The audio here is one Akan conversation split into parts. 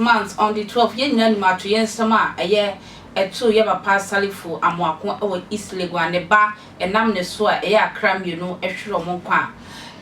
Last month on the 12, yɛn nyinaa nim ato yɛn nsɛm a ɛyɛ ɛtoo yɛ papa Salifu Amoako wɔ East Legon, ne ba ɛnam ne so a ɛyɛ akra mmienu ɛhwere ɔmo nkwa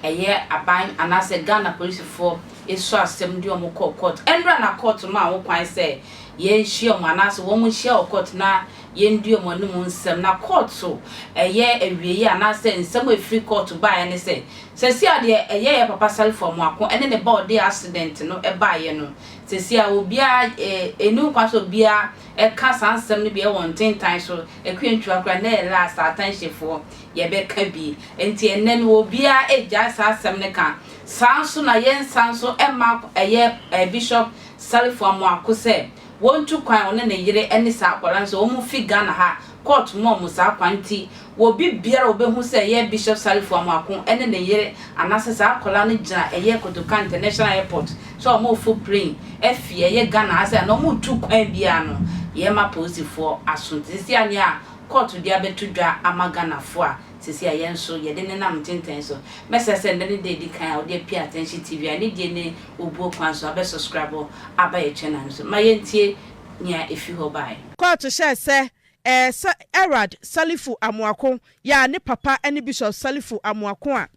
a ɛyɛ aban anaasɛ Ghana polisifoɔ esu asɛm de ɔmo kɔɔ court. Ɛnura na court ma wɔn kwan sɛ yɛnhyia ɔmo anaasɛ wɔn nhyia wɔ court na yɛndi ɔmo anim nsɛm. Na court so ɛyɛ awie anaasɛ nsɛm a efiri court baeɛ ne sɛ sɛsi adeɛ ɛyɛ yɛ papa Salifu Amoako ɛne ne ba ɔde accident no ɛbaeɛ no, sɛsi a obiara enu kwan so obiara ɛka saa nsɛm no bi ɛwɔ ntentan so. Ekue ntwa kora na ɛyɛ last attentionfoɔ yɛbɛka bi, nti ɛnɛ no obiara egya saa asɛm no ka. Saa nso na yɛn nsa nso ɛma ɛyɛ Bishop Salifu Amoako sɛ wɔntu kwan, ɔne ne yere ɛne saa akwadaa nso wɔn fi Ghana ha. Court mu ɔmo saa kwan ti obi biara obehu sɛ ɛyɛ Bishop Salifu Amoako ɛne ne yere anaasɛ saa akwadaa no gyina ɛyɛ Kotoka International Airport sɛ ɔmo fo plane ɛfi ɛyɛ Ghana ha sɛ na ɔmo tu kwan biara no, yɛma polisifoɔ aso. Nti sisi anea a court de abɛto dwa ama Ghanafoɔ a sisi a yɛn nso yɛde nenam ntenten so, mɛsɛ sɛ ndɛ ne de edi kan a wɔde apia Attention TV a ne die ne obuo kwan so abɛ subscribe aba yɛ channel no so ma yɛntie nea efi hɔ baeɛ. Kɔɔto hyɛ sɛ sɛ Erad Salifu Amoako yɛ a ne papa ne Bishop Salifu Amoako a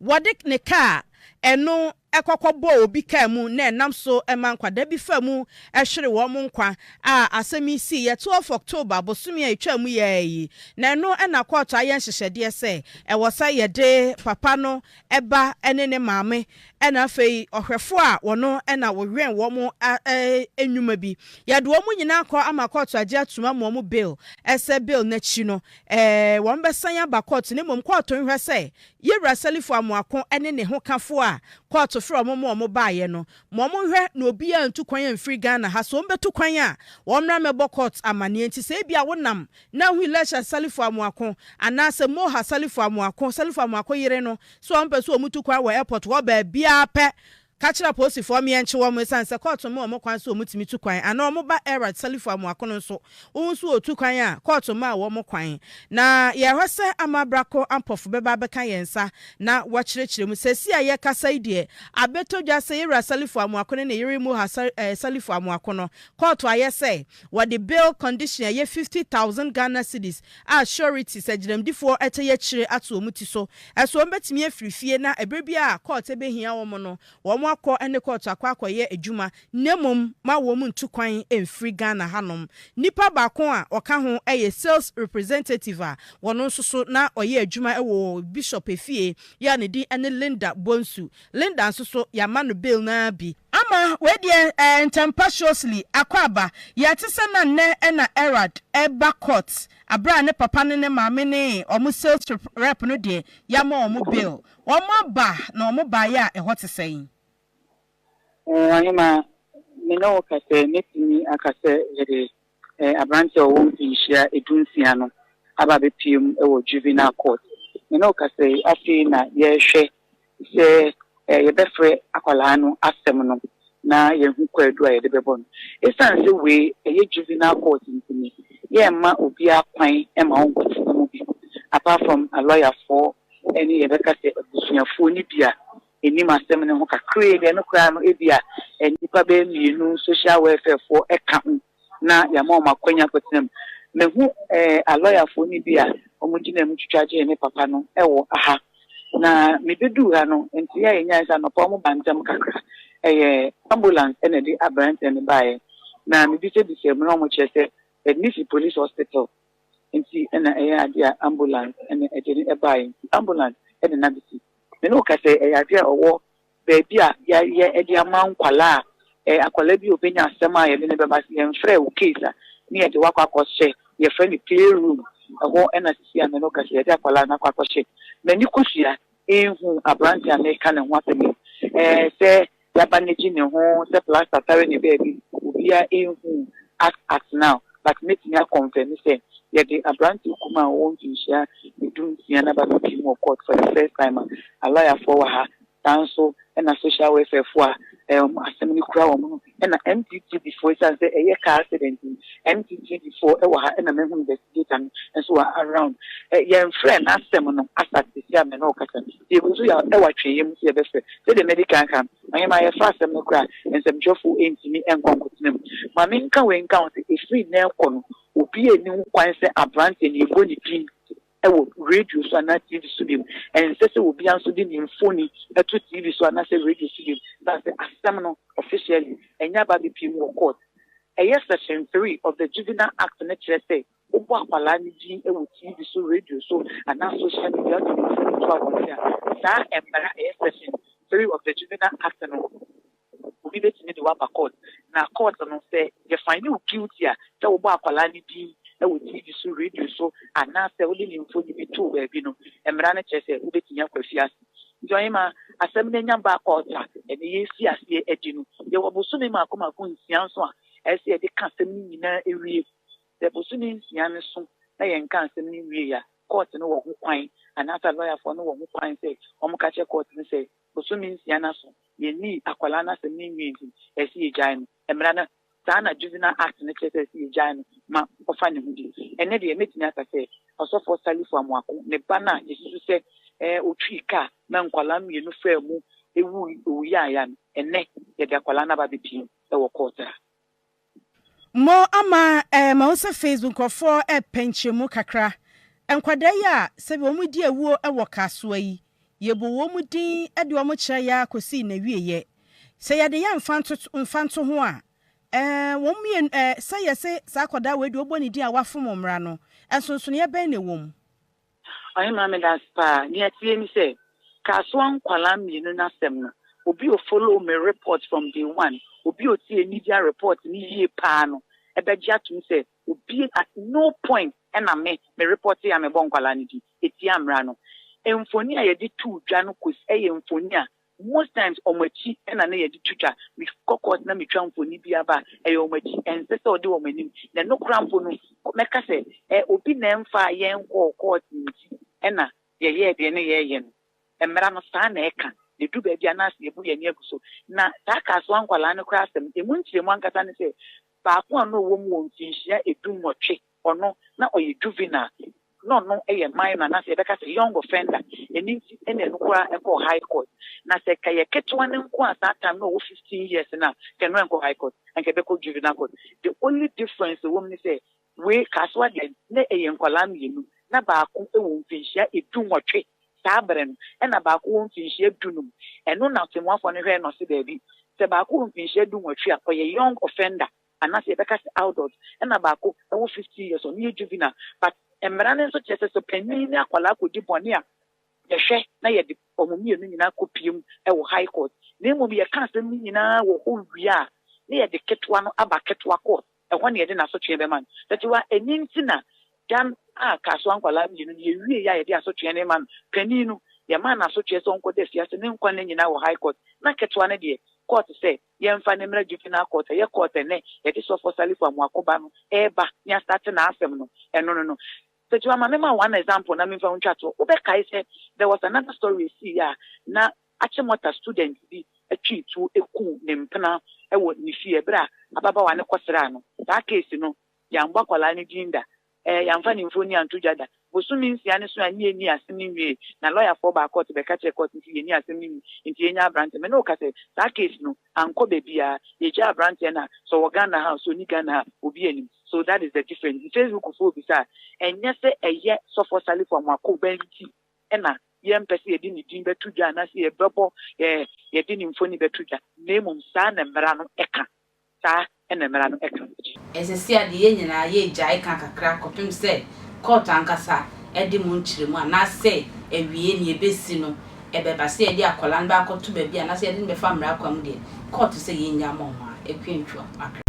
wɔde ne kaa ɛno ɛkɔkɔ bɔ obi kaa mu na ɛnam so ɛma nkwadaa bi fa mu ɛhwere wɔn nkwa a asɛm yi si yɛ 12 October bosomi a etwa mu yɛ yi, na ɛno ɛna kɔɔto ayɛ nhyehyɛdeɛ sɛ ɛwɔ sɛ yɛde papa no ɛba ɛne ne maame, ɛna afei ɔhwɛfo a wɔno ɛna wɔwɛn wɔn ɛɛ enwuma bi, yɛde wɔn nyinaa kɔ ama kɔɔto agye atuma ma wɔn bail. Ɛsɛ bail n'akyi no wɔn bɛsan aba kɔɔto ne mmom kɔɔto nhwɛ sɛ yɛwura Salifu Amoako ɛne ne ho kafo a kɔɔto frɛ wɔn ma wɔn baayɛ no ma wɔn hwɛ na obiara ntu kwan amfiri Ghana ha. So wɔn bɛtu kwan a, wɔn mmra mɛbɔ court amaneɛ. Nti sɛ ebi a wonam na hu Elisha Salifu Amoako anaasɛ Moha Salifu Amoako, Salifu Amoako yere no, so wɔn pɛ so wɔn tu kwan wɔ airport hɔ baabiara pɛ, ka kyerɛ apolisifoɔ mmiɛnkye wɔn, esiane sɛ kɔɔto mu wɔn kwan so wɔn tumi tu kwan. Anaa wɔn ba Erad Salifu Amoako no nso, wɔn nso wɔtu kwan a kɔɔto mu a wɔn kwan. Na yɛhwɛ sɛ ama Abrako Ampɔfo bɛba abɛka yɛn nsa na wɔakyerɛkyerɛ mu. Sɛsi a yɛkasa yi deɛ, abɛtɔ dwa sɛ yɛwura Salifu Amoako ne ne yere mu ha Salifu Amoako no, kɔɔto ayɛ sɛ wɔde bail condition a ɛyɛ 50,000 Ghana cedis a surety sɛ gyinamdifoɔ ɛkyɛ yɛkyerɛ ato wɔn ti so, ɛso wɔn bɛtumi afiri fie na ɛberɛ bi a kɔɔto bɛhia wɔn no, wɔn akɔ ne kɔɔto akɔ akɔyɛ adwuma, na mmom ma wɔn ntu kwan mfiri Ghana hanom. Nipa baako a ɔka ho yɛ sales representative a wɔn nso so na ɔyɛ adwuma wɔ Bishop efie yɛ a ne din ne Linda Bonsu. Linda nso so yɛama no bail naa bi. Ama wei deɛ ntɛmpa shortly akɔ aba. Yɛte sɛ na nnɛ ɛna Erad ɛba court abere a ne papa ne ne maame ne ɔmo sales rep no deɛ, yɛama ɔmo bail. Wɔn aba na wɔn baeɛ a ɛhɔ te sɛn? Ɔhema, me ne wo ka sɛ mɛtumi aka sɛ yɛde aberanteɛ a ɔwɔ mfinhyia 16 no aba abɛpie mu wɔ juvenile court. Me ne wo ka sɛ afei na yɛrehwɛ sɛ yɛbɛfrɛ akwadaa no asɛm no na yɛhu kwaadu a yɛde bɛbɔ no. Ɛsiane sɛ wei ɛyɛ juvenile court nti ni, yɛmma obiara kwan ma wɔnkɔtena mu bi apart from alɔyafoɔ ɛne yɛbɛka sɛ abusuafoɔ no bi a ɛnim asɛm no ho kakraa bi. Ɛno koraa no, ebi a nnipa bɛyɛ mmienu social welfare foɔ ɛka ho na yɛama wɔn akɔnya akɔtena mu. Mehu alɔyafoɔ no bi a wɔn gyina mu twitwa gye ne papa no ɛwɔ aha. Na mebɛduu ha no, nti yɛ a yɛnyaa sɛ anɔpa wɔn ba ntɛm kakra, ɛyɛ ambulance ɛna ɛde aberanteɛ no baeɛ. Na mebisabisa mu na wɔn kyerɛ sɛ yɛde ne fi police hospital, nti ɛna ɛyɛ adeɛ a ambulance ɛna ɛde ne ɛbaeɛ. Nti ambulance ɛde n'abɛsi. Me ne wo ka sɛ ɛyɛ adeɛ a ɔwɔ baabi a yɛayɛ ɛde ama nkwalaa a akwalaa bi a obenya asɛm a yɛde ne bɛba sɛ yɛmfrɛ wo case a ne yɛde wakɔ akɔhyɛ, yɛfrɛ no play room. Ɛhɔ ɛna sisi a me ne wo ka sɛ yɛde akwalaa no akɔ akɔhyɛ. M'ani kosua ehu aberante a meka ne ho asɛm yi sɛ yaba n'agyi ne ho sɛ plaster tare ne baabi, obiara ehu as at now, but metumi akɔnfɛm sɛ yɛde aberante kum a ɔwɔ mfinhyia 16 n'aba bɛpie mu wɔ court for the first time a alɔyafoɔ wɔ ha. Saa nso ɛna social welfare foɔ a Wɔn asɛm no kura wɔn no ɛna MTTD foɔ, ɛsiane sɛ ɛyɛ car accident no, MTTD foɔ ɛwɔ ha, ɛna mahu investigator no nso wɔ around. Yɛnfrɛ n'asɛm no asa sisi a me ne wo kasa. Yɛgu so yɛ ɛwɔ atwɛnyɛ mu sɛ yɛbɛfrɛ. Sɛdeɛ madi kan ka no, ɔhema, yɛfa asɛm no koraa, nsɛmtwerɛfoɔ ntumi nkɔ nkɔtena mu. Ma menka wei nka ho sɛ ɛfiri nnɛ rekɔ no, obi nni ho kwan sɛ aberanteɛ no yɛbɔ ne din wɔ radio so anaa TV so bio. Ɛnsɛ sɛ obiara nso de ne mfoni to TV so anaasɛ radio so bio. Na sɛ asɛm no officially ɛnyɛ aba abɛpue mu wɔ court. Ɛyɛ Section 3 of the Juvenile Act no kyerɛ sɛ wobɔ akwadaa no din wɔ TV so, radio so anaa social media, wode ne mfoni to abɔnten a, saa mmara ɛyɛ Section 3 of the Juvenile Act no, obi bɛtumi de wo aba court. Na court no, sɛ yɛ find wo guilty a, sɛ wobɔ akwadaa no din wɔ TV so, radio so anaasɛ wode ne mfoni bi too baabi no, mmara no kyerɛ sɛ wobɛtumi akɔ afiase. Nti ɔhema, asɛm no anya ba court a, ɛne yɛsi aseɛ adi no, yɛwɔ bosome mako mako 6 nso a ɛsɛ sɛ yɛde ka asɛm no nyinaa awie. Sɛ bosome 6 no so na yɛnka asɛm no wie a, court no wɔ ho kwan anaasɛ lɔyafoɔ no wɔ ho kwan sɛ wɔn ka kyerɛ court no sɛ bosome 6 no so yɛnni akwadaa no asɛm no nwie, nti ɛsɛ yɛgyae no. Mmara no saa na Juvenile Act no kyerɛ sɛ ɛsɛ yɛgyae no ma ɔfa ne ho di. Ɛnɛ deɛ, mɛtumi aka sɛ Ɔsɔfoɔ Salifu Amoako ne ba no a yɛsusu sɛ ɔtwii kaa na nkwalaa mmienu faa mu ewu owuyaaya no, ɛnɛ yɛde akwadaa no aba abɛpie wɔ court a. Mo ama ma wo sɛ Facebook nkurɔfoɔ ɛpɛ nkyerɛmu kakra. Nkwadaa yi a sɛbi wɔn di awuo wɔ Kasoa yi, yɛbɔ wɔn din de wɔn kyerɛ yɛ akɔsi n'awieɛ. Sɛ yɛde yɛ mfa nto ho a, wɔn mmienu sɛ yɛse saa akwadaa wei deɛ wɔbɔ ne din a wafom mmara no, nsonsonoeɛ bɛn na ɛwɔ mu? Ɔhema, meda ase paa. Nea tie ni sɛ Kasoa nkwalaa mmienu n'asɛm no, obi o follow me report from day one, obi o tie media report ne yie paa no, ɛbɛgye atom sɛ obi at no point ɛna me report yɛ a mebɔ nkwalaa no din etia mmara no. Mfoni a yɛde tu dwa no kɔsi ɛyɛ mfoni a most times ɔmo akyi ɛna ne yɛde tu dwa. Mekɔ court na metwa mfoni bi aba, ɛyɛ ɔmo akyi, ɛnsɛ sɛ ɔde wɔn anim. Na ɛno kora mpo no, mɛka sɛ obi na ɛmfa yɛn kɔɔ court nti ɛna yɛyɛɛ deɛ ne yɛyɛ no. Mmara no saa na ɛka na edu baabi a naasɛ yɛbu yɛn ani agu so. Na saa Kasoa nkwalaa no koraa asɛm emu nkyerɛmu ankasa ne sɛ baako a na ɔwɔ mu wɔ mfinhyia 18, ɔno na ɔyɛ juvenile, na ɔno yɛ minor anaasɛ yɛbɛka sɛ young offender. Ɛno nti ɛna ɛno koraa ɛkɔɔ High Court. Na sɛ kɛyɛ ketewa no nko a, saa time na ɔwɔ 15 years no a, kɛno ɛnkɔ High Court, anka ɛbɛkɔ juvenile court. The only difference ɛwɔ mu ne sɛ wei Kasoa deɛ na ɛyɛ nkwalaa mmienu, na baako wɔ mfinhyia 18 saa abere no, ɛna baako wɔ mfinhyia 15. Ɛno na temuafoɔ no hwɛ no ɔse daabi, sɛ baako wɔ mfinhyia 18 a, ɔyɛ young offender anaasɛ yɛbɛka sɛ adult, ɛna baako ɛwɔ 15 years, ɔno yɛ juvenile. But mmara no nso kyerɛ sɛ panyin ne akwadaa kɔdi bɔne a, yɛhwɛ na yɛde wɔn mmienu nyinaa kɔ pie mu ɛwɔ High Court. Na mmom yɛka asɛm no nyinaa wɔ hɔ wie a, na yɛde ketewa no aba ketewa court, ɛhɔ na yɛde n'asotwe bɛma no. Tɛtiwa ɛni nti na dan a Kasoa nkwalaa mmienu no yɛwie yɛ a, yɛde asotwe no ma no. Panin no, yɛmaa n'asotwe sɛ ɔnkɔda afiase ne nkwa no nyinaa wɔ High Court, na ketewa no deɛ, court sɛ yɛmfa ne mmra juvenile court. Ɛyɛ court ɛnɛ yɛde Sɔfo Salifu Amoakoba no ɛreba ne asate n'asɛm no. Ɛno no, tɛtiwa ma mema one example na memfa ntwa to. Wobɛkae sɛ there was another story esi a na Achimota student bi atwi tuo eku ne mpena ɛwɔ ne fie ɛberɛ a ababaawa ne kɔsraa no. Saa case no, yɛambɔ akwadaa no din da, yɛamfa ne mfoni anto dwa da. Bosome 6 ne so a ne yɛnni asɛm no nwie na lɔyafoɔ baa court bɛka kyerɛ court nti yɛnni asɛm no nwie nti yɛnya aberanteɛ. Me ne wo ka sɛ saa case no ankɔ baabiara. Yɛgya aberanteɛ no a sɛ ɔwɔ Ghana ha, sɛ ɔni Ghana ha, obi anim. So that is the difference. Facebook foɔ bisa a, ɛnyɛ sɛ ɛyɛ Sɔfoɔ Salifo Amoako ba nti ɛna yɛmpɛ sɛ yɛde ne din bɛto dwa anaasɛ yɛbɛbɔ yɛde ne mfoni bɛto dwa, na mmom saa na mmara no ɛka, saa ɛna mmara no ɛka. Ɛsɛ sɛ adeɛ yɛn nyinaa yɛgyae ka kakra kɔpem sɛ court ankasa ɛde mu nkyerɛmu anaasɛ awie ne ɛbɛsi no ɛbɛba sɛ yɛde akwadaa no baakɔto baabi anaasɛ yɛde no bɛfa mmara kwan mu deɛ, court sɛ yɛnya ma ɔmo a ɛkua ntwa akra.